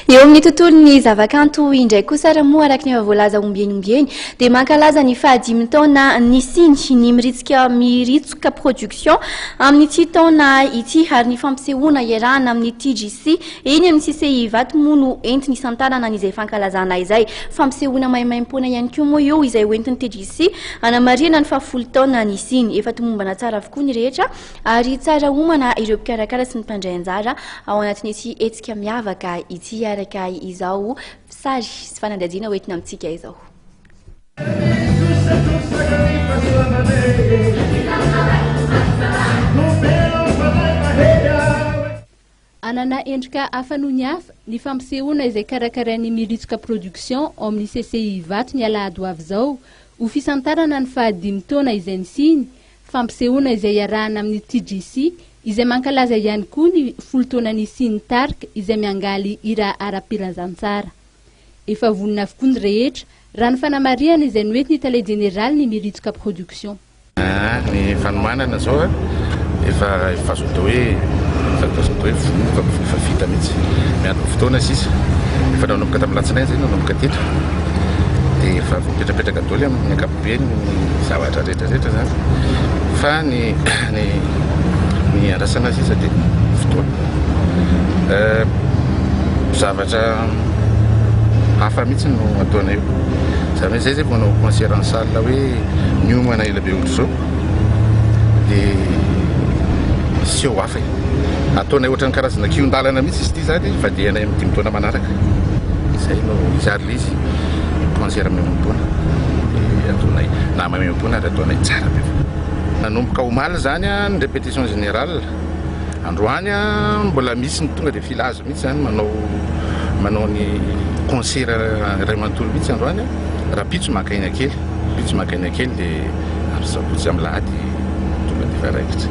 Eo amin'ny tontolon'ny zavakanto indray kosa ary moa araka ny efa voalaza ombieny ombieny dia mankalaza ny fahadimy taona nisiany ny Miritsika Miritsoka Production amin'ity taona ity ary ny fampisehoana iarahana amin'ny TJC eny amin'ny CCI Ivato moa no entiny hisantarana an'izay fankalazana izay. Fampisehoana maimaimpoana ihany koa moa io izay hoentin'ny TJC hanamarihana ny fahafolo taona nisiany. Efa tomombana tsara avokoa ny rehetra ary tsara omana ireo mpikarakara sy ny mpandray anjara ao anatin'ity hetsika miavaka ity araka izao sary sy fanadihadiana hoentina amintsika izao. Hanana endrika hafa noho ny hafa ny fampisehoana izay karakarain'ny Miritsoka Production ao amin'ny CCI Ivato ny alahady ho avy izao ho fisantarana ny fahadimy taona izay nisiany, fampisehoana izay iarahana amin'ny TJC izay mankalaza ihany koa ny folo taona nisian'ny tarika izay miangaly hira ara-pilazantsara. Efa vonona avokoa ny rehetra, raha ny fanamarihana izay noentin'ny tale jeneralin'ny Miritsoka Production. Ny fanomanana izao efa efa azo atao hoe efa azo atao hoe vonoka efa vita mihitsy. Miandry ny fotoana sisa. Efa nanomboka tamin'ny alatsinainy izay nanomboka teto. Dia efa mipetrapetraka daholo amin'ny ankapobeny ny zavatra rehetra rehetra izany. Fa ny ny ny andrasana sisa dia fotoana. Zavatra hafa mihitsy no ataonay io. Izany hoe izay izay vao hanao concert en salle hoe niomana ela be ohatr'izao dia seho hafa e. Ataonay ohatran'ny karazana kihon-dalana mihitsy izy ity izany fa dia anay amin'ny dimy taona manaraka. Izay no izy ary ilay izy concert maimaimpoana dia ataonay na maimaimpoana ary ataonay tsara be. Nanomboka omaly izany ny répétition générale. Androany mbola misy ny tonga dia filage mihitsy izany manao manao ny concert iray manontolo mihitsy androany. Rahampitso maka aina kely, rahampitso maka aina kely dia andro sabotsy amin'ny lahady tonga dia efa raikitra.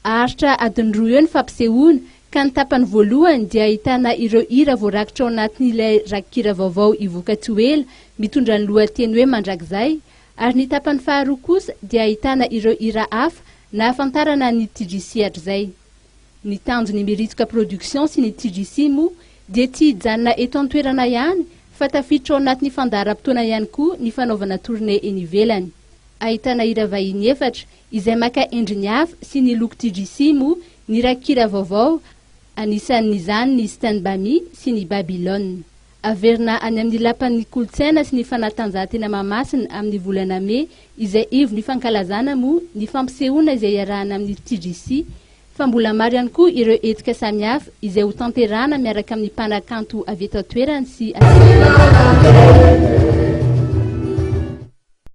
Haharitra adiny roa eo ny fampisehoana ka ny tapany voalohany dia ahitana ireo hira voarakitra ao anatin'ilay rakikira vaovao hivoaka tsy ho ela mitondra ny lohateny hoe Mandrakizay ary ny tapany faharoa kosa dia ahitana ireo hira hafa nahafantarana ny TJC hatrizay. Ny tanjon'ny Miritsoka Production sy ny TJC moa dia tsy hijanona eto an-toerana ihany fa tafiditra ao anatin'ny fandaharam-potoana ihany koa ny fanaovana tournée eny ivelany. Ahitana hira vahiny efatra izay maka endriny hafa sy ny loko TJC moa ny rakikira vaovao, anisan'izany ny Stand By Me sy ny Babylone. Averina any amin'ny Lapan'ny Kolontsaina sy ny Fanatanjahantena Mahamasina amin'ny volana mey izay ivon'ny fankalazana moa ny fampisehoana izay iarahana amin'ny TJC fa mbola maro ihany koa ireo hetsika samihafa izay ho tanterahana miaraka amin'ny mpanakanto avy eto an-toerana sy aty ivelany.